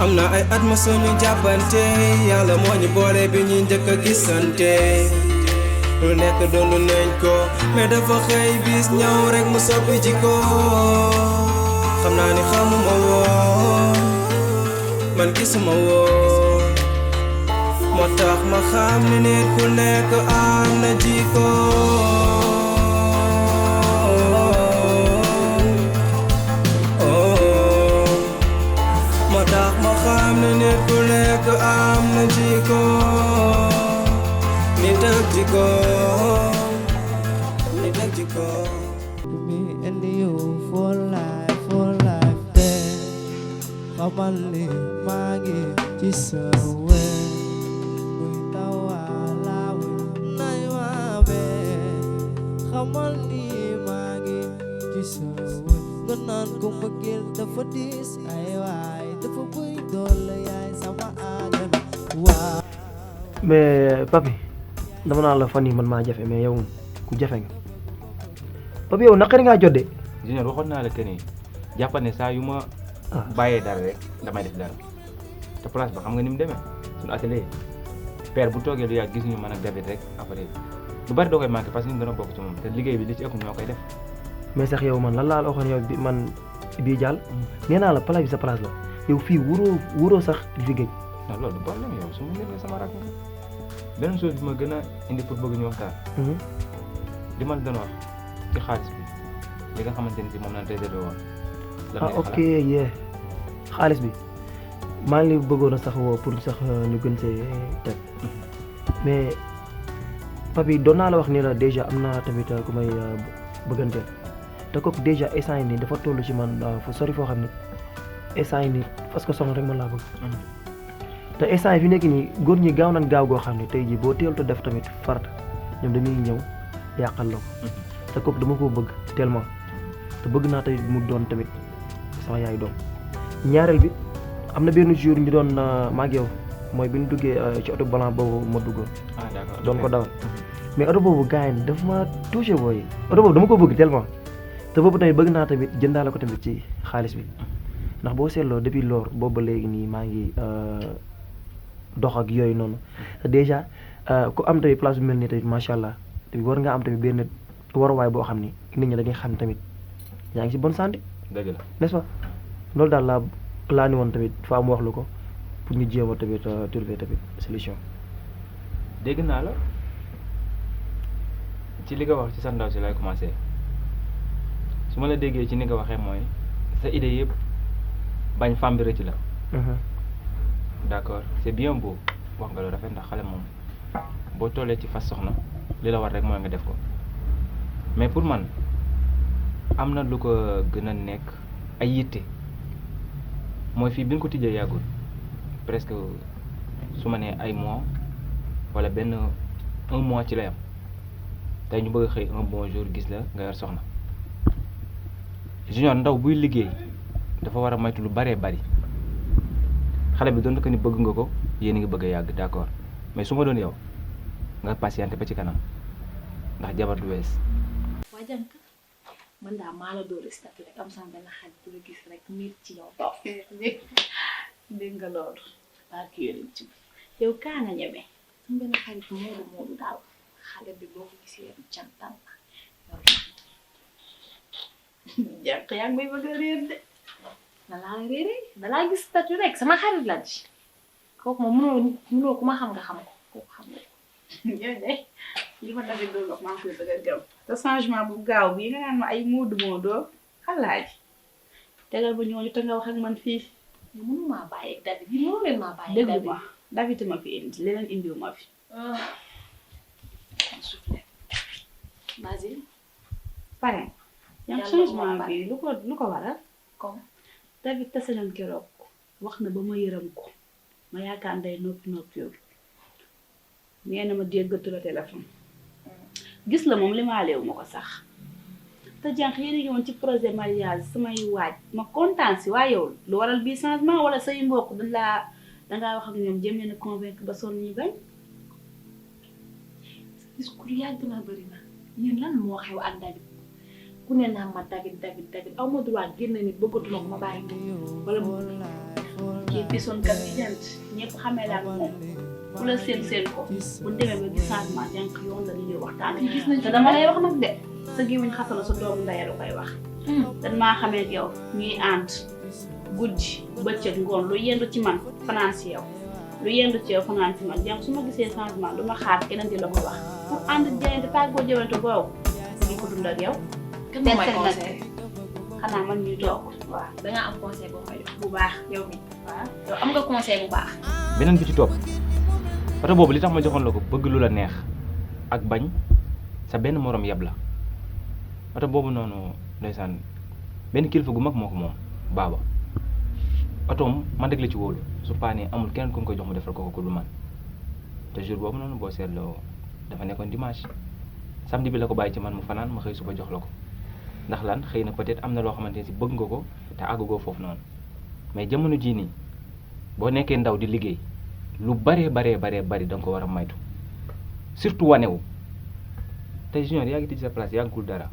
am na ay at ma suñu jàppante yàlla moo ñu boole bi ñuy njëkk a gisante lu nekk doon nañ ko mais dafa xëy bis ñëw rek mu soppi jikko xam naa ni xamuma woon man gisuma woon moo tax ma xam ni nit ku nekk am na jikko nit ku nekk am na jikko nit ak jikko nit ak jikko me and you for life then xamal ni maa ngi ci sa wet buy tawala wi nay ma be xamal ni maa ngi ci sa wet nga naan ko mbëggeel dafa diis ay waay dafa buy doole yaay sama àggal waaw. mais papi dama naa la fan yi man maa jafe mais yow ku jafe nga papi yow naqari ngaa jot de. Junior waxoon naa la que ni jàppal ne saa yu ma bàyyee dara rek damay def dara te place ba xam nga ni mu demee suñu atelier père bu toogee lu yàgg gis ñu mën a David rek après lu bari doo koy manqué parce que ñu dana bokk ci moom te liggéey bi li ci ëpp ñoo koy def. mais sax yow man lan laa la waxoon yow bi man bii jàll nee naa la place bi sa place la yow fii wuroo sax liggéey. non loolu du problème yow su ma leen sama rakk nga beneen chose bi ma gën a indi pour bëgg ñu waxtaan. li ma la doon wax ci xaalis bi li nga xamante ni moom lañ réservé woon. ok yee xaalis bi maa ngi bëggoon a sax woo pour sax ñu gën see teg mais papi doon naa la wax ni la déjà am na tamit ku may bëgganteel te kooku déjà instant yi nii dafa toll ci man fu sori foo xam ne instant yi nii parce que soxna rek man laa bëgg. te instant yi fi nekk nii góor ñi gaaw nañ gaaw goo xam ne tey jii boo teel te def tamit farata ñoom dañuy ñëw yàqal la ko te kooku dama koo bëgg tellement te bëgg naa tamit mu doon tamit sama yaay doom ñaareel bi am na benn jour ñu doon maag yow mooy bi ñu duggee ci oto blanc boobu ma duggoon. d'accord doon ko dawal mais oto boobu gars yi dafa ma touché booy oto boobu dama ko bëgg tellement te boobu tamit bëgg naa tamit jëndaale ko tamit ci xaalis bi ndax boo seetloo depuis loor boobu ba léegi nii maa ngi dox ak yooyu noonu te déjà ku am tamit place bu mel nii tamit macha allah tamit war nga am tamit benn waruwaay boo xam ni nit ñi dañuy xam tamit yaa ngi ci bonne santé. dëgg la n'est-ce pas loolu daal laa ni woon tamit faa mu wax lu ko pour ñu jéem a tamit trouver tamit solution. dégg naa la ci li nga wax ci sa ndaw si lay commencé su ma la déggee ci ni nga waxee mooy sa idée yëpp bañ femme bi rëcc la. d'accord c'est bien beau wax nga lu rafet ndax xale moom boo tollee ci fas soxna li la war rek mooy nga def ko mais pour man am na lu ko gën a nekk ay yitte mooy fii bi nga ko tijjee yàggul presque su ma nee ay mois wala benn un mois ci lay am tey ñu bëgg a xëy un bon jour gis la nga yor soxna Junior ndaw buy liggéey dafa war a moytu lu baree bari xale bi doon ko ni bëgg nga ko yéen a ngi bëgg a yàgg d'accord mais su ma doon yow nga patienté ba ci kanam ndax jabar du wees. waa jant man daa maa la dóor statut rek am sama benn xarit bu la gis rek nit ci yow toog dégg nga loolu barke yooyu ci yow kaa nga ñeme sama benn xarit moodu daal xale bi boo ko gisee cantan jànq yaa ngi may bëgg a réer de na laa réere dalaa gis statut rek sama xarit la ci kooku moom mënoo ku ma xam nga xam ko kooku xam nga yow de li ma tamit doon wax maa ngi koy bëgg a gëm te changement bu gaaw bii nga naan ma ay moodu xalaaji tegal ba ñooñu te nga wax ak man fii mënu maa bàyyi ak David yi mënu leen maa bàyyi ak déggu ma David ma fi indi leneen indiwu ma fi Basile pare yaa changement bi lu ko waral comme David tase nañ keroog wax na ba ma yërëm ko ma yaakaar nday noppi nee na ma déggatu la téléphone gis la moom li maa leew ma ko sax te jànq yéen a ngi woon ci projet mariage samay waaj ma kontaan si waaye yow lu waral bii changement wala say mbokk dangaa wax ak ñoom jëm leen a convaincre ba sonn ñi bañ. discours yàgg na bëri na yéen lan moo xew ak David ku ne naa ma David aw ma droit génn nit bëggatuma ko ma bàyyi ko wala mu kii pisoon kat bi jant ñëpp xamee laa moom ku la seen ko bu demee ba gis changement jànq yoon la ñuy waxtaan te dama lay wax nag de sa gémmiñ xasana sa doomu ndey la koy wax dan maa xamee ak yow ñuy ànd guddi bëccëg ngoon lu yendu ci man fanaan si yow lu yendu ci yow fanaan si man jànq su ma gisee changement du ma xaar keneen di la ko wax pour ànd jaayante tàggoo jëwante boobu duñ ko dund ak yow kan moo may conseil xanaa man ñuy toog waaw da nga am conseil boo may jox bu baax yow mi waaw yow am nga conseil bu baax. beneen bi ci topp oto boobu li tax ma joxoon la ko bëgg lu la neex ak bañ sa benn morom yeb la oto boobu noonu ndeysaan benn kilifa gu mag moo ko moom baaba otoom man rek la ci wóolu su paanee amul keneen ku mu koy jox mu defal ko ko lu man te jour boobu noonu boo seetloo dafa nekkoon dimanche samedi bi la ko bàyyi ci man mu fanaan ma xëy suba jox la ko ndax lan xëy na peut-être am na loo xamante ne si bëgg nga ko te àggugoo foofu noonu mais jamono jii nii boo nekkee ndaw di liggéey lu bari da nga ko war a maytu surtout wanewu te junior yaa ngi tijji sa place yàggul dara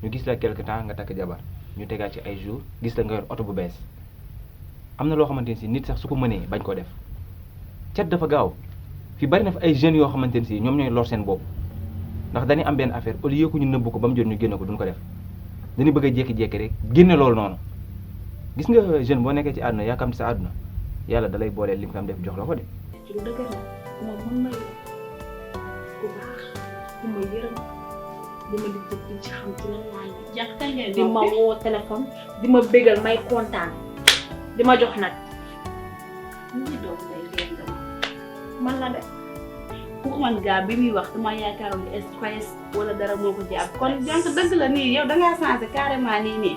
ñu gis la quelque temps nga takk jabar ñu tegaat ci ay jours gis la nga yor oto bu bees am na loo xamante ne si nit sax su ko mënee bañ ko def cat dafa gaaw fi bari na fa ay jeunes yoo xamante ne si ñoom ñooy lor seen bopp ndax dañuy am benn affaire au lieu que ñu nëbb ko ba mu jot ñu génne ko duñ ko def dañuy bëgg a jékki-jékki rek génne loolu noonu gis nga jeune boo nekkee ci àdduna yaakaar sa àdduna yàlla da lay booleel li mu fi am def jox la ko de. ci lu dëgër la moom mën na ku baax ku ma yërëm di ma di ci xam ci lan laa ne jànq kañ ngeen di ma woo téléphone di ma bégal may kontaan di ma jox nag ñi doom lay dégg nga man la de pour man gaa bi muy wax dama yaakaaroon ni stress wala dara moo ko jàpp kon jànq dëgg la nii yow dangaa changé carrément nii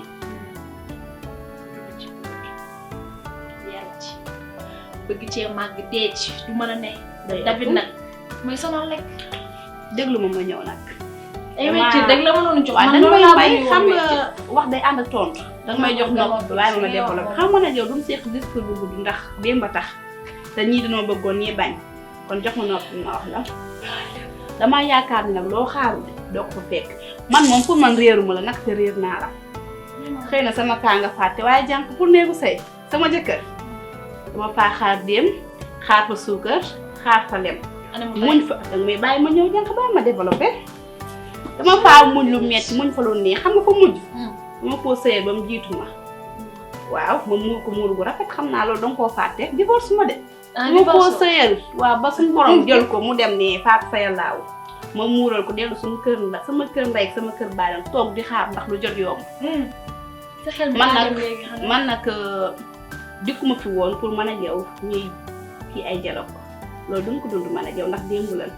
yàlla ci bëgg cee màgg dee ci du mën a ne David nag mooy sonal rek déglu ma ñëw nag ay wecci dëgg la mënoon jox waaw man danga loolu may laa may xam nga wax day ànd ak tontu danga may jox nopp waaye ma développé xam nga nag yow du mu seq discours bu gudd ndax démb tax te ñii dañoo bëggoon ñii bañ kon jox ma nopp ma wax la damaa yaakaar ni nag loo xaarul doo ko fekk man moom pour man réeruma la nag te réer naa la xëy na sama kaa nga fàtte waaye jànq pour néegu say sama jëkkër dama faa xaar dem xaar fa suukar xaar fa lem muñ fa danga may bàyyi ma ñëw jànq ba ma développé dama faa muñ lu metti muñ fa lu neex xam nga fa mujj dama koo sëyee ba mu jiitu ma waaw ma muur ko muur gu rafet xam naa loolu danga koo fàtte divorce ma de dama koo sëyal waaw ba suñu borom jël ko mu dem ne faat sayal laaw ma muural ko dellu suñu kër la sama kër ndey sama kër baayam toog di xaar ndax lu jot yomb sa xel man nag dikkuma fi woon pour mën a yow ñuy kii ay dialogue loolu duñ ko dund mën a yow ndax démb lan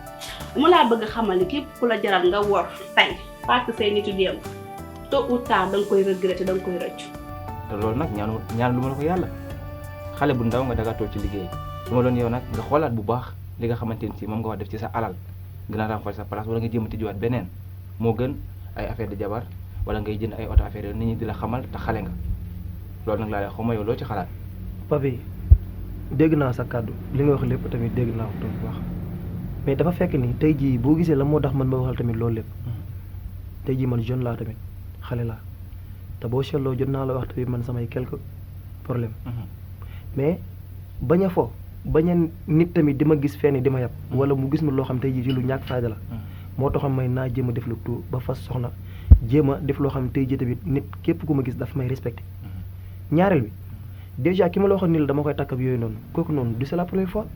dama laa bëgg xamal ni képp ku la jaral nga wor tey parce que say nitu démb tôt ou tard da nga koy regretter da nga koy rëccu te loolu nag ñaan lu ma la ko yàlla xale bu ndaw nga daga toog ci liggéey su ma doon yow nag nga xoolaat bu baax li nga xamante ni si moom nga wax def ci sa alal gën a renforcer sa place wala nga jéem a tijjiwaat beneen moo gën ay affaire de jabar wala ngay jënd ay auto affaire yooyu nit ñi di la xamal te xale nga loolu nag laa lay xawma yow loo ci xalaat. Papi dégg naa sa kàddu li nga wax lépp tamit dégg naa ko bu baax mais dafa fekk ni tey jii boo gisee la moo tax man ma waxal tamit loolu lépp tey jii man jeune laa tamit xale laa te boo seetloo jot naa la wax tamit man samay quelques problèmes mais bañ a fo bañ a nit tamit di ma gis fenn di ma yab wala mu gis ma loo xam tey jii ci lu ñàkk fayda la moo taxoon may naa jéem a def lu tout ba fas soxna jéem a def loo xam tey jii tamit nit képp ku ma gis dafa may respecté ñaareel bi déjà ki ma la waxoon ni la dama koy takk ak yooyu noonu kooku noonu du c'est la première fois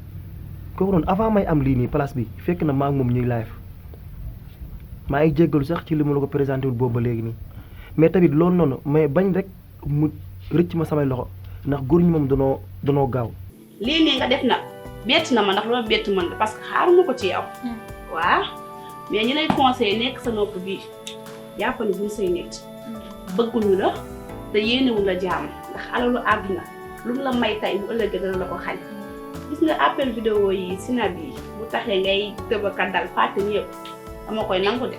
kooku noonu avant may am lii nii place bi fekk na maa ngi moom ñuy live maa ngi jéggalu sax ci li ma la ko présenté wul boobu ba léegi nii mais tamit loolu noonu mais bañ rek mu rëcc ma samay loxo ndax góor ñi moom danoo gaaw. lii nii nga def nag bett na ma ndax loolu bett mën la parce que xaaruma ko ci yow. waaw mais ñi lay conseillé nekk sa nopp bii jàpp ne buñ say nit bëgguñu la te yéenewuñ la jàmm ndax alalu àdduna lu mu la may tey bu ëllëgee dana la ko xañ gis nga appel vidéo yi sinab yi bu taxee ngay tëbaka dal fàtte ñëpp dama koy nangu de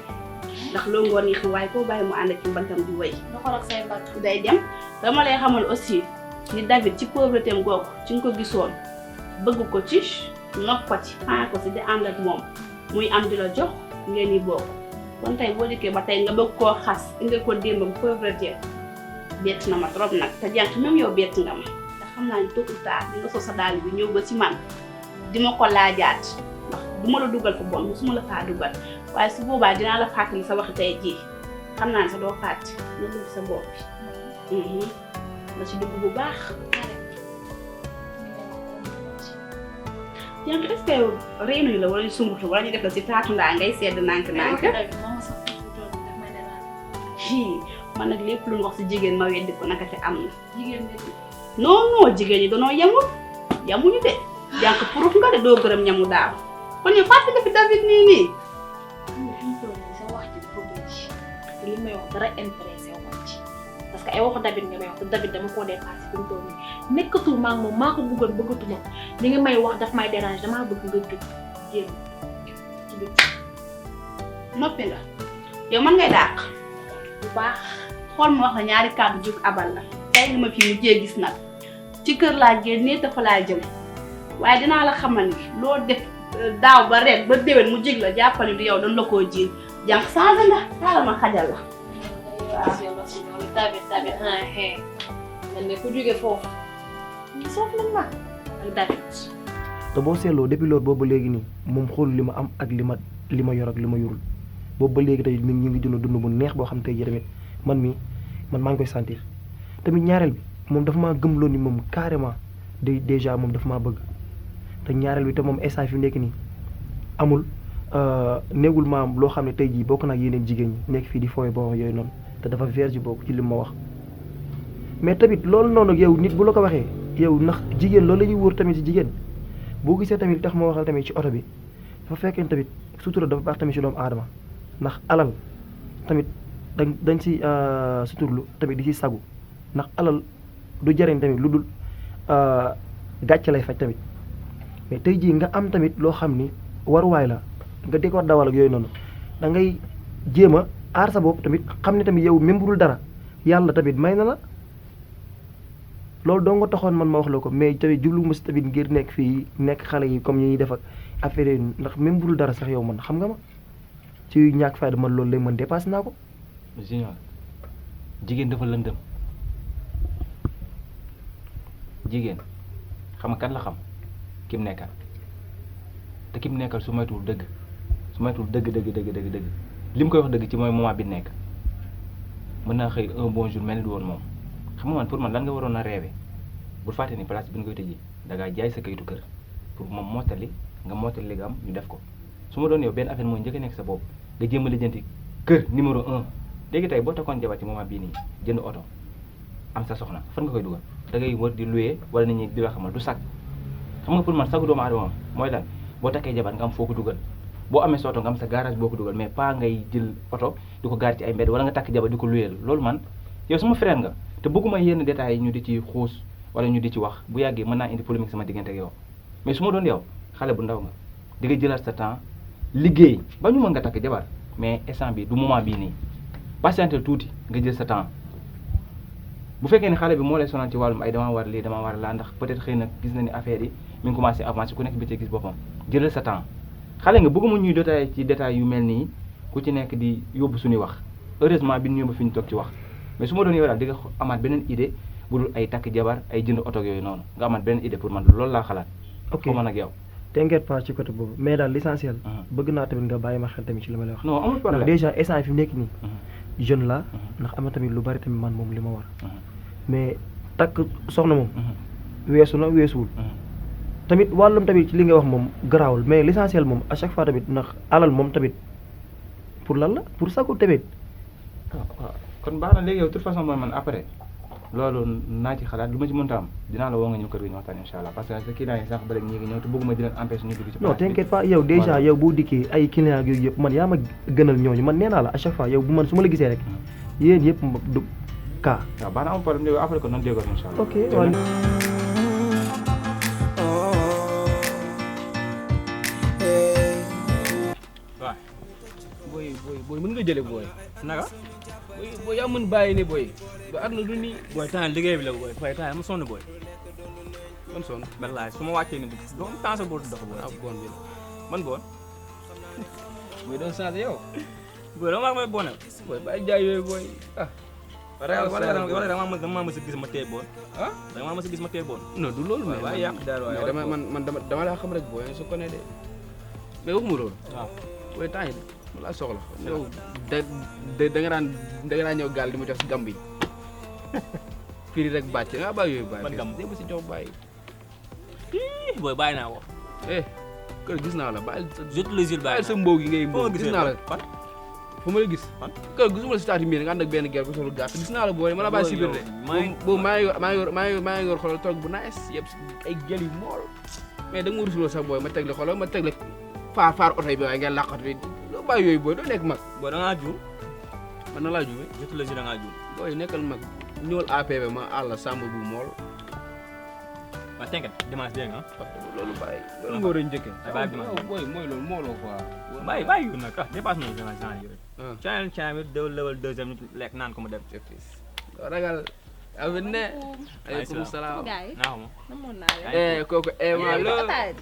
ndax loo ngoon yi waaye koo bàyyi mu ànd ci mbantam di wëy doxal ak say mbagg. day dem dama lay xamal aussi ni David ci pauvreté am googu ci nga ko gisoon bëgg ko ci nopp ko ci xaar ko ci di ànd ak moom muy am di la jox ngeen di bokk kon tey boo dikkee ba tey nga bëgg koo xas indi ko démbam pauvreté bett na ma trop nag te jànq même yow bett nga ma te xam naa ni tôt ou tard di nga sos sa daal bi ñëw ba ci man di ma ko laajaat ndax du ma la dugal fa bon su ma la faa dugal waaye su boobaa dinaa la fàttali sa waxi tey jii xam naa ne sa doo fàtte nga dugg sa bopp bi la ci dugg bu baax jànq est-ce que yow réenuñu la wala ñu sumbutu wala ñu def la ci taatu ndaa ngay sedd nànk-nànk man nag lépp lu ñu wax ci jigéen ma weddi ko naka te am na jigéen ñi non jigéen ñi danoo yemul yemuñu de jànq puruf nga de doo gërëm ñamu daaw kon yow fàtte nga fi David nii sa wax ci problème ci li may wax dara intéressé wu ma ci parce que ay waxu David nga may wax te David dama koo dépassé fi mu toll nii nekkatul maa ngi moom maa ko bëggoon bëggatuma li nga may wax daf may dérange damaa bëgg nga jóg génn ci biir noppi nga yow man ngay dàq bu baax xool ma wax la ñaari kàddu jóg abal la tey nga ma fi mujjee gis nag ci kër laa génnee te fa laa jëm waaye dinaa la xamal ni loo def daaw ba ren ba déwén mu jig la jàppale du yow dañ la koo jiin jànq changé nga xaaral ma xajal la David man ne ku jóge foofu ñu soof nañ ma ak David te boo seetloo depuis loolu boobu ba léegi nii moom xool li ma am ak li ma yor ak li ma yorul boobu ba léegi tey ñu ngi dund bu neex boo xam tey jii tamit man maa ngi koy sentir tamit ñaareel bi moom dafa maa gëmloo ni moom carrément déjà moom dafa maa bëgg te ñaareel bi te moom instant fi nekk nii amul néegul maam loo xam ne tey jii bokk na ak yeneen jigéen ñi nekk fii di fooy boo yooyu noonu te dafa vierge bokk ci li ma wax mais tamit loolu noonu yow nit bu la ko waxee yow ndax jigéen loolu la ñuy wóor tamit ci jigéen boo gisee tamit tax ma waxal tamit ci oto bi dafa fekkee tamit sutura dafa baax tamit ci doomu aadama ndax alal tamit dañ ci suturlu tamit di ci sagu ndax alal du jariñ tamit lu dul gàcce lay faj tamit mais tey jii nga am tamit loo xam ni waruwaay la nga di ko dawal ak yooyu noonu da ngay jéem a aar sa bopp tamit xam ne tamit yow même bu dul dara yàlla tamit may na la loolu doo nga taxoon man ma wax la ko mais tamit jublu ma si tamit ngir nekk fii nekk xale yi comme ñi ñuy def ak affaire yi ndax même bu dul dara sax yow man xam nga ma ci ñàkk fayda man loolu léegi man dépassé naa ko. Junior jigéen dafa lëndëm jigéen xam nga kan la xam kim nekkal te kim nekkal su moytuwul dëgg li mu koy wax dëgg ci mooy moment bi nekk mën naa xëy un bon jour mel ni du woon moom xam nga man pour man lan nga waroon a rêvé bul fàtte ni place bi nga koy tëjee da ngaa jaay sa kayitu kër pour moom mottali li nga am ñu def ko su ma doon yow benn affaire mooy njëkk a nekk sa bopp nga jéem a lijjanti kër numéro 1 léegi tey boo takkoon jabar ci moment bii nii jënd oto am sa soxna fan nga koy dugal da ngay wër di louer wala nit ñi di la xamal du sag xam nga pour man sagu doomu aadama mooy lan boo takkee jabar nga am foo ko dugal boo amee sa oto nga am sa garage boo ko dugal mais pas ngay jël oto di ko gaar ci ay mbedd wala nga takk jabar di ko louer loolu man yow sama frère nga te bëgguma yenn détails yi ñu di ci xuus wala ñu di ci wax bu yàggee mën naa indi polémique sama diggante ak yow mais su ma doon yow xale bu ndaw nga di nga jëlaat sa temps liggéey ba ñu mën nga takk jabar mais instant bi du moment bii nii patientel tuuti nga jël sa temps bu fekkee ne xale bi moo lay sonal ci wàllum ay dama war lii dama war laa ndax peut-être xëy na gis na ni affaire yi mi ngi commencé avancer ku nekk bi ci gis boppam jëlal sa temps xale nga bëgguma ñuy détaillé ci détails yu mel nii ku ci nekk di yóbbu suñuy wax heureusement bi ñu ñëw ba fi ñu toog ci wax mais su ma doon yow daal di nga amaat beneen idée bu dul ay takk jabar ay jënd oto yooyu noonu nga amaat beneen idée pour man loolu laa xalaat. ok foo man ak yow. t'inquiète pas ci côté boobu mais daal l'essentiel. bëgg naa tamit nga bàyyi ma xel tamit ci li ma lay wax. non amul problème déjà instant fi mu nekk nii. jeune la ndax am na tamit lu bari tamit man moom li ma war. mais takk soxna moom. weesu na weesuwul. tamit wàllum tamit ci li nga wax moom garaawul mais l'essentiel moom à chaque fois tamit ndax alal moom tamit pour lan la pour sagu tamit. waaw kon baax na léegi yow de toute façon mooy man après loolu naa ci xalaat lu ma ci mënta am dinaa la woo nga ñëw kër gi ñu waxtaan incha allah parce que kii naa yi sax ba léegi ñi ngi ñëw te bëgguma di leen empêcher ñu dugg ci. non t'inquiète pas yow déjà yow boo dikkee ay clients ak yooyu yëpp man yaa ma gënal ñooñu man nee naa la à chaque fois yow bu man su ma la gisee rek yéen yëpp du cas. waaw baax na am problème léegi après ko noonu déggoo incha allah. ok. jëlee booy. naka booy yaa mën bàyyi ni booy. ba àdduna du nii. booy temps liggéey bi la booy fay temps ma sonn booy man sonn. wallaay su ma wàccee ni doo am temps sa boobu dox booy ah bon bi la. man boon booy doon changé yow. booy dama may bonal booy bàyyi jaay yooyu booy ah. wala dama mës a gis ma téye boon ah dama mës a gis ma téye boon non du loolu. mais waaye yàq daal waaye dama laa xam rek booy su ko nee de mais waxuma loolu. waaw booy temps yi ma laa soxla. yow da nga daan ñëw gaal di ma jox si gamb yi firi rek bàcc nga bàyyi yooyu bàyyi. ban gamb démb si jox bàyyi. booy bàyyi naa ko kër gis naa la bàyyi. je te le jure bàyyi sa mbóog yi ngay foo mbóog gis naa la. fan fu ma la gis. fan kër gisuma la si taati miir nga ànd ak benn gel ko solu gàtt gis naa la booy ma la bàyyi si biir de. boobu maa ngi yor xoolal toog bu nice yëpp ay gel yu mool mais da nga ma rusuloo sax booy ma teg la xoolal ma teg la faar oto bi waaye ngeen laqatu bi doo bàyyi yooyu booy doo nekk mag. booy da ngaa juum man na laa juumee. je te le jure da ngaa juum booy nekkal mag ñëwal APB ma àll sàmm bu mool. waaw t'inquiète dimanche dégg nga loolu bàyyi loolu nga war a njëkkee. bàyyi dimanche booy mooy loolu mooloo quoi. bàyyi yu nag dépasse nañu dimanche genre yooyu channel bi level deuxième lekk naan ko mu dem doo ragal avec ne aleykum salaam. gars yi naa ko namoon naa leen. kooku Ema la.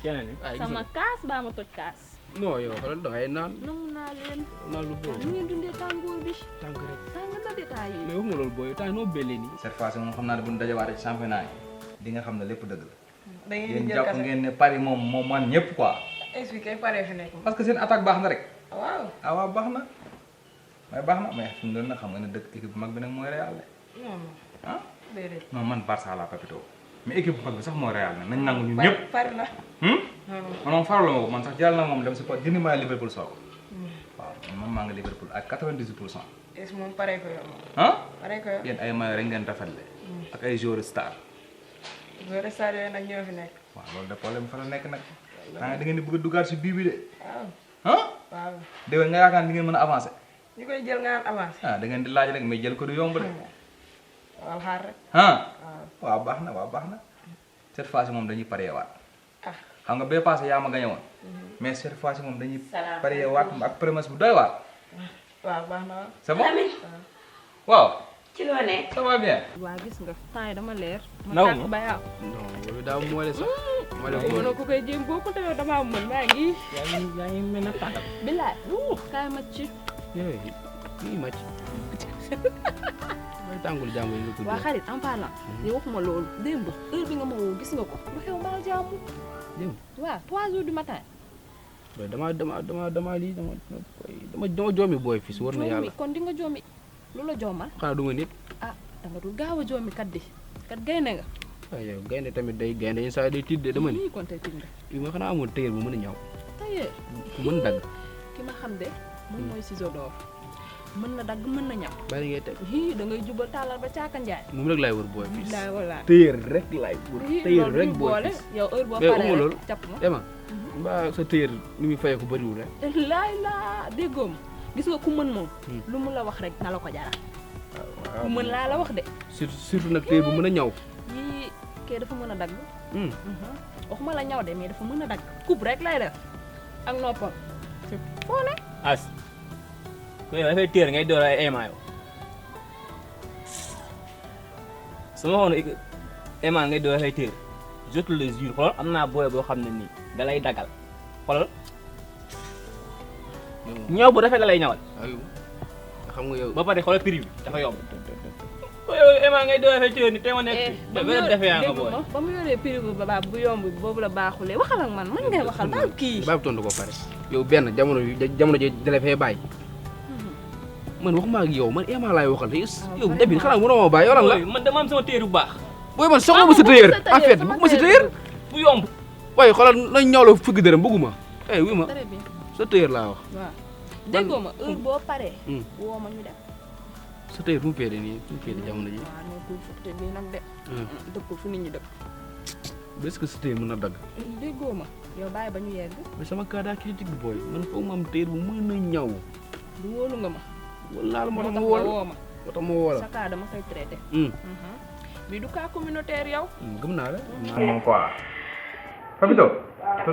keneen ni sama kaas baa ma toj kaas. non yow xoolal da ngay naan namoon naa leen. naan lu bëri. nu ngeen dundee tàngoor bi. tànk rek. tàng na détail yi. mais waxuma loolu booy temps noo bellee nii. cette fois ci moom xam naa ne bu ñu dajawaatee ci championnat yi di nga xam ne lépp dëgg la. da ngeen yéen di jël jàpp kase ngeen ne Paris moom man ñëpp quoi. expliqué pare fi nekk. parce que seen attaque baax na rek. waaw. ah waaw baax na mais baax na mais fi mu doon nag xam nga ne dëkk équipe bu mag bi nag mooy Real de. non ah déedéet. non man Barça la Papito mais équipe bu mag bi sax mooy Real nag nañ nangu ñun ñëpp. pare na. man moom farlu ma ko man sax jàll na moom dem si jënd maa Liverpool soo ko. waaw man maa ngi Liverpool ak 98%. est moom pare ko yow. ah pare ko yow. yéen ay maillot rek ngeen rafetle. ak ay joueurs star. joueurs stade yooyu nag ñoo fi nekk. waaw loolu de problème fa la nekk nag. da ngeen di bëgg a dugaat si bii bi de. waaw. ah. waaw. déwén nga yaakaar di ngeen mën a avancer. ñi koy jël nga naan avancé. ah da ngeen di laaj rek mais jël ko du yomb de. waaw xaar rek. ah. waaw. waaw baax na waaw baax na. cette fois ci moom dañuy pareewaat. ah. xam nga bee passé yaa ma gañe woon. mais cette fois ci moom dañuy salaam pareewaat ak promesse bu doy waar. waaw baax na waaw. c'est bon. waaw. ci loo nekk. ça va bien. waa gis nga temps yi dama leer. Naw ma ma. tàkk ba yaaw. non loolu daa moole sax. moole ay mënoo ko koy jéem boo ko tawee damaa mën maa ngi. yaa ngi mel ne tàngal bilaay. kaay ma ci. yooyu kii màcc. mooy tàngul jàmm yi nga tudd. waa xarit en parlant. yow waxuma loolu démb heure bi nga ma woo gis nga ko. lu xew mbaa jàmm. démb. waaw 3 heures du matin. booy dama lii dama joomi booy fii si war na yàlla. joomi kon di nga joomi. lu la joomal. xanaa du nga nit. ah danga dul gaaw a joomi kat di. kat gaynde nga. waaw yow gaynde tamit day gaynde yenn saa yi day tiit de dama ni. nii kon tey tiit nga. bii ma xanaa amoon tailleur bu mën a ñaw. tailleur. ku mën dagg. ki ma xam de moom mooy ciseau d'or. mën na dagg mën na ñaw. bari ngay teg. hii da ngay jubal tàllal ba caaka njaay. moom rek laay wër booy fii. bilaay walaay. tailleur rek laay wër. tailleur rek booy boole fii. yow heure boo mais paree waxuma loolu. rek capp ma. Ema mbaa sa tailleur ni muy fayee ko bëriwul rek. laay laa déggoom gis nga ku mën moom. lu mu la wax rek na la ko jaral. ku mën laa la wax de. surtout nag tailleur bu mën a ñaw. yii kee dafa mën a dagg. waxuma la ñaw de mais dafa mën a dagg. coupe rek lay def ak noppam. foo ne. as ko yow dafay téer ngay door ay ema yow su ma xoon ema ngay door ay téer je te le jure xoolal am naa booy boo xam ne nii da lay dagal xoolal ñaw bu rafet la lay ñawal aywa xam nga yow. ba pare xoolal prix bi dafa yomb ko yow ema ngay door ay téer ni te ma nekk fi ba defee yaa nga booy ba mu yoree prix bu baax bu yomb boobu la baaxulee waxal ak man ngay waxal baal kii. bàyyi tontu ko pare. yow benn jamono ji dale fee bàyyi. man waxuma ak yow man Ema laay waxal te yow David xanaa mënoo ma bàyyi yow lan la. man dama am sama téer bu baax booy man soxla ma sa tailleur en fait bëgguma sa tailleur. bu yomb waaye xoolal nañ ñaw la fëgg dërëm bëgguma. eh wi ma très bien sa tailleur laa wax. waaw déggoo ma heure boo paree. woo ma ñu dem. sa tailleur fu mu féete nii fu mu féete jamono ji. waaw nekkul fukki bii nag de. dëkkul fu nit ñi dëkk. est-ce que sa tailleur mën na dagg. déggoo ma yow bàyyi ba ñu yegg. mais sama cas daa critique bi booy man foog ma am tailleur bu mën a ñaw. du wóolu nga ma. wallaahi moo tax ma woo woo ma. moo tax ma woo la. sa cas dama koy traité. bii du cas communautaire yow. gëm naa la. moom quoi Papito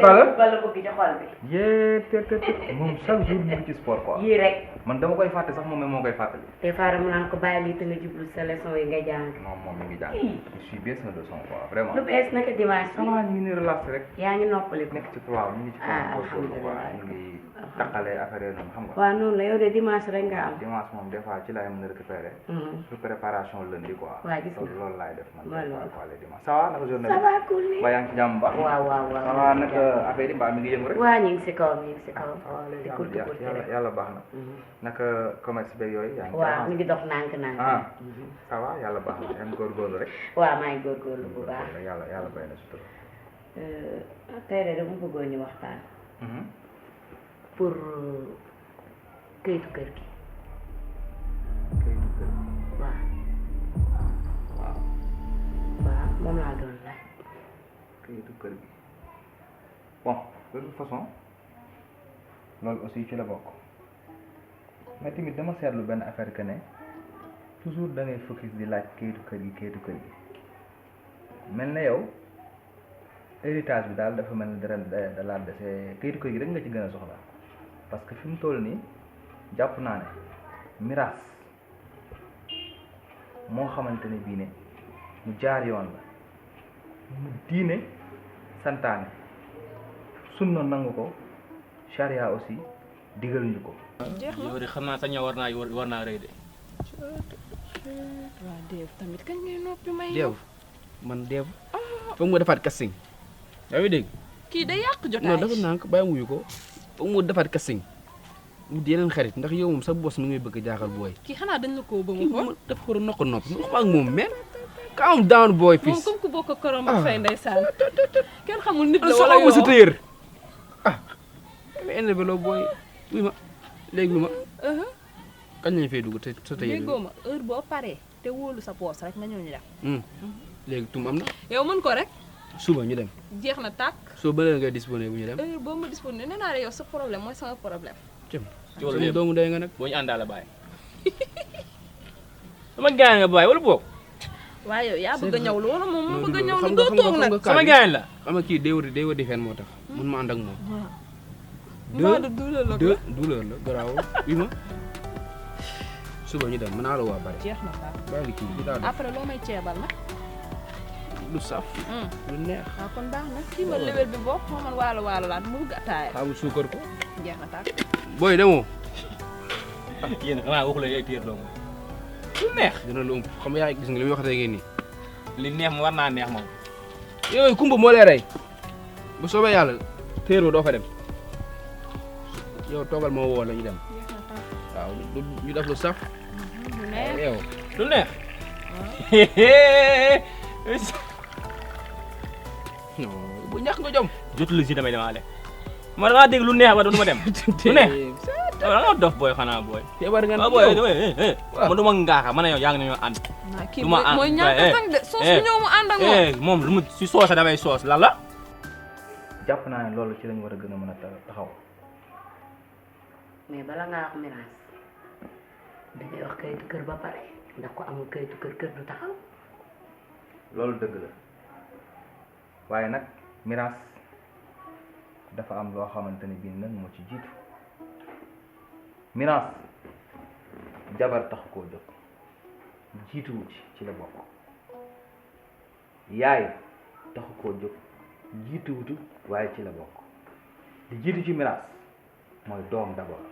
tout à l'heure bala bëgg ci xol bi. yee te moom chaque jour mu ngi ci sport quoi. yii rek. man dama koy fàtte sax moom moo koy fàttali. te faara mu naan ko bàyyi lii te nga jublu sa leçon yi nga jàng. non moom mi ngi jàng. je suis bien sa leçon quoi vraiment. lu bees naka dimanche ça va ñu ngi nii relax rek. yaa ngi noppali ko. nekk ci waaw ñu ngi ci. alhamdulilah ñu ngi taqale affaire noonu xam nga. waaw noonu la yow de dimanche rek nga am. dimanche moom des fois ci laay mën a récupérer. pour préparation lundi quoi. waaw gis nga loolu laay def man. voilà quoi les dimanche ça va naka journée ça va cool ni. ba yaa ngi ci jàmm ba. waaw waaw waaw ça va naka affaire yi mbaa mi ngi yëngu rek. waa ñu ngi si kaw ñu ngi si kaw. di ko yàlla baax na. naka commerce beeg yooyu. yaa ngi waaw mi ngi dox nànk-nànk. ça va yàlla baax na yaa ngi góorgóorlu rek. waaw maa ngi góorgóorlu bu baax. yàlla bay na sutura. tey de dama bëggoon ñu waxtaan. pour këyitu kër gi. këyitu kër gi. waaw. waaw moom laa doon laaj. këyitu kër gi bon de toute façon loolu aussi ci la bokk mais tamit dama seetlu benn affaire que ne toujours da ngay focus di laaj këyitu kër gi mel na yow héritage bi daal dafa mel ni da laa dese këyitu kër gi rek nga ci gën a soxla parce que fi mu toll nii jàpp naa ne miraas moo xamante ne bii ne mu jaar yoon la mu diine santaane sunna nangu ko charia aussi digal ñu ko. yow de xam naa sa ñëw war naa rëy de. waaw Dave tamit kañ ngay noppi may. Dave man Dave foog mu defaat casting yaa ngi dégg. kii day yàq jotaay. non dafa nànk bàyyi muyu ko foog mu defaat casting mu di yeneen xarit ndax yow moom sa bos mi ngi bëgg a jaaxal booy. kii xanaa dañ la koo ba mu xool. dafa war a nokk noppi mu wax ak moom men calm down boy fils. moom comme ku bokk korom ak fay ndeysaan. kenn xamul nit la wala soxla yoo sa tëyër ah ma énervé loo booy wi ma léegi wi ma kañ lañu fay dugg te sa tëyër déggoo ma heure boo paree te wóolu sa poos rek nga ñëw ñu dem. léegi tum am na yow mën ko rek. suba ñu dem jeex na tàkk. soo bële ngay disponible bu ñu dem. heure boo ma disponible nee naa la yow sa problème mooy sama problème. cëm ci wàllu sama doomu day nga nag boo ñu àndaale bàyyi. sama gaañ nga bàyyi wala boog. waaye yow yaa bëgg a ñëw lu wala moom moo bëgg a ñëw lu xam doo toog nag. sama gaañ la. xam nga kii day wër di fen moo tax mun ma ànd ak moom. mbaa du douleur la ko. douleur la garaawul wi ma suba ñu dem mën naa la waa bare. jeex na tàkk. bàyyi kii bi daal après loo may ceebal nag. lu saf. lu neex. waaw kon baax na kii ma lewel bi bokk moo man waalo laat mu bëgg ataaya. xaabu suukar ko. jeex na tàkk. booy demoo. yéen xanaa waxu la ay téer doomu. lu neex. dina lu ëmb xam nga yaa gis nga li muy waxatee ngeen nii. li neex mu war naa neex moom. yooyu kumba moo lay rey bu soobee yàlla téeroo doo fa dem yow toogal moo woo la ñu dem waaw ñu def lu saf. lu neex yow lu neex. non bu ñàkk nga jom. jotul si damay demaale. ma dangaa dégg lu neex ba du ma dem. lu neex. da nga dof booy xanaa booy. teebar nga waaw booy man du ma ngaaxa man yow yaa ngi nañoo ànd. kii mooy ñàkk a tàng de soos bu ñëw mu ànd ak moom. moom lu mu si soos damay soos lan la. jàpp naa ne loolu ci lañ war a gën a mën a taxaw. mais bala ngaa wax miraas dangay wax kayitu kër ba pare ndax ko amul kayitu kër du taxaw. loolu dëgg la waaye nag miraas dafa am loo xamante ne bii nag moo ci jiitu miraas jabar tax koo jóg jiituwu ci la bokk yaay taxu koo jóg jiituwutu waaye ci la bokk di jiitu ci miraas mooy doom d'abord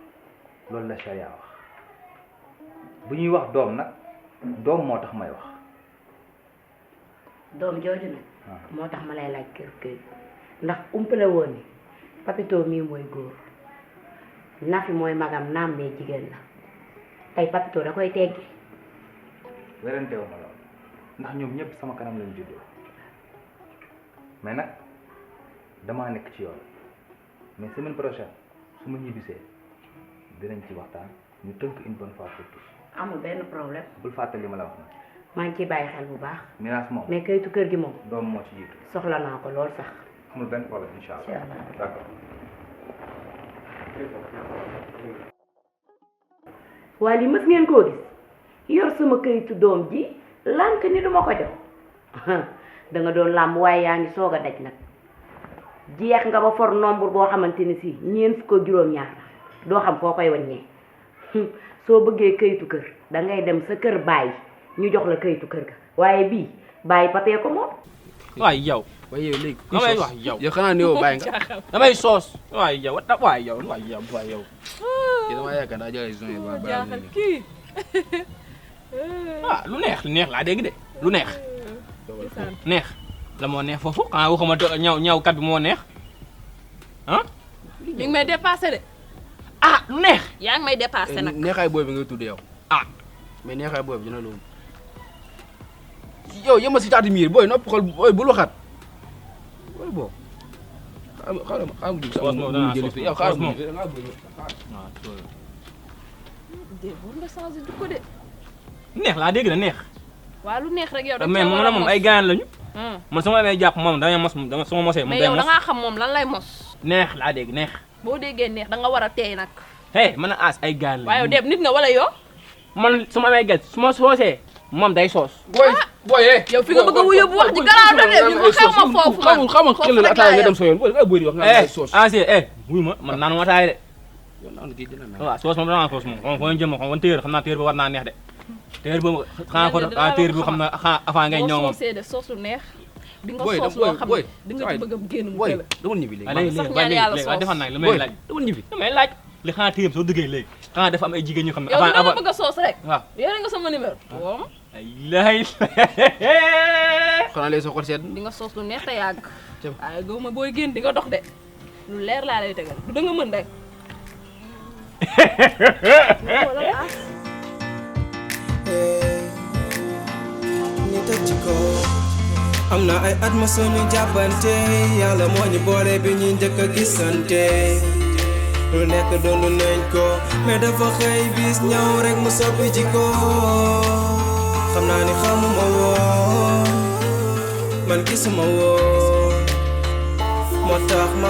loolu la sharia wax bu ñuy wax doom nag doom moo tax may wax doom jooju nag moo tax ma lay laaj kër ndax umpale woon ni papito mii mooy góor Nafi mooy magam naam ne jigéen la tey papito da koy teggi werentewu ma loolu ndax ñoom ñëpp sama kanam lañ juddoo mais nag damaa nekk ci yoon mais semaine prochaine su ma ñibbisee dinañ ci waxtaan ñu tënk une bonne fois pour tous. amul benn problème. bul fàtte li ma la wax nag. maa ngi ciy bàyyi xel bu baax. miraas moom mais kayitu kër gi moom. doom moo ci jiitu. soxla naa ko lool sax. amul benn problème incha allah d'accord. waa lii mës ngeen koo gis yor sama kayitu doom ji lànk ni duma ko jox da nga doon làmb waaye yaa ngi soog a daj nag jeex nga ba for nombre boo xamante ni si ñeent fukk ak juróom-ñaar doo xam foo koy wàññee soo bëggee kayitu kër da ngay dem sa kër baay ñu jox la kayitu kër ga waaye bii baay papee ko moom. waay yow. waaye yow léegi damay wax yow. yow xanaa ne yow bàyyi nga. damay soos. waay yow waay yow waay yow waay yow. kii damaa yaakaar daa jëlee zone yi ba jaaxal kii. lu neex laa dégg de lu neex. neex la moo neex foofu xanaa waxuma ñaw kat bi moo neex ah. mi ngi may dépassé de. lu neex. yaa ngi may dépassé nag. neexaay booy bi nga tudd yow. mais neexaay booy bi dina loolu. yow yëma si taati miir booy noppi xool booy bul waxaat. booy boo. xaaral ma dugg soos moom danaa soos yow xaaral ma war nga changé du ko de. neex laa dégg na neex. waa lu neex rek yow da mais moom ay gaañ lañu. man sama may jàpp moom damay mos sama mosee moom mais day yow mos. da ngaa xam moom lan lay mos. neex laa dégg neex. boo déggee neex da nga war a teey nag. man a aas ay gaañ lañu. waaye yow dem nit nga wala yow. man su ma may gàtt su ma soosee moom day soos. booy yow fi nga bëgg a wuyu bu wax ji garaaw na de ñu xew ma foofu man xamul xel la ataaya nga dem sa yoon booy nga bëri wax nga ay soos. wuyu ma man naanu ma taay de. yow naan kii dina mel. waaw soos moom danaa soos moom xam nga jëm ma xam nga téer xam naa téer ba war naa neex de. téer ba xanaa ko téer bi xam na xanaa avant ngay ñëw moom. boo soosee de soos lu neex. di nga booy soos loo xam booy ne di nga ci bëgg a génn mu booy la. dama ñibbi léegi. léegi sax ñaan yàlla soos defal naa li may laaj. dama ñibbi damay laaj li xanaa téer soo duggee léegi xanaa dafa am ay jigéen ñu xam ne. yow dina bëgg a soos rek. waaw yore nga sama numéro. woo ma. ay xanaa léegi sa xol seet. di nga soos lu neex te yàgg. waaye gaw ma booy génn di nga dox de. lu leer laa lay tegal du da nga mën rek. ñu teg ci ko am na ay at ma suñu jàppante yàlla moo ñu boole bi ñuy njëkk a gisante lu nekk doonu nañ ko mais dafa xëy bis ñëw rek mu soppi ci ko xam naa ni xamuma woon man gisuma woon moo tax ma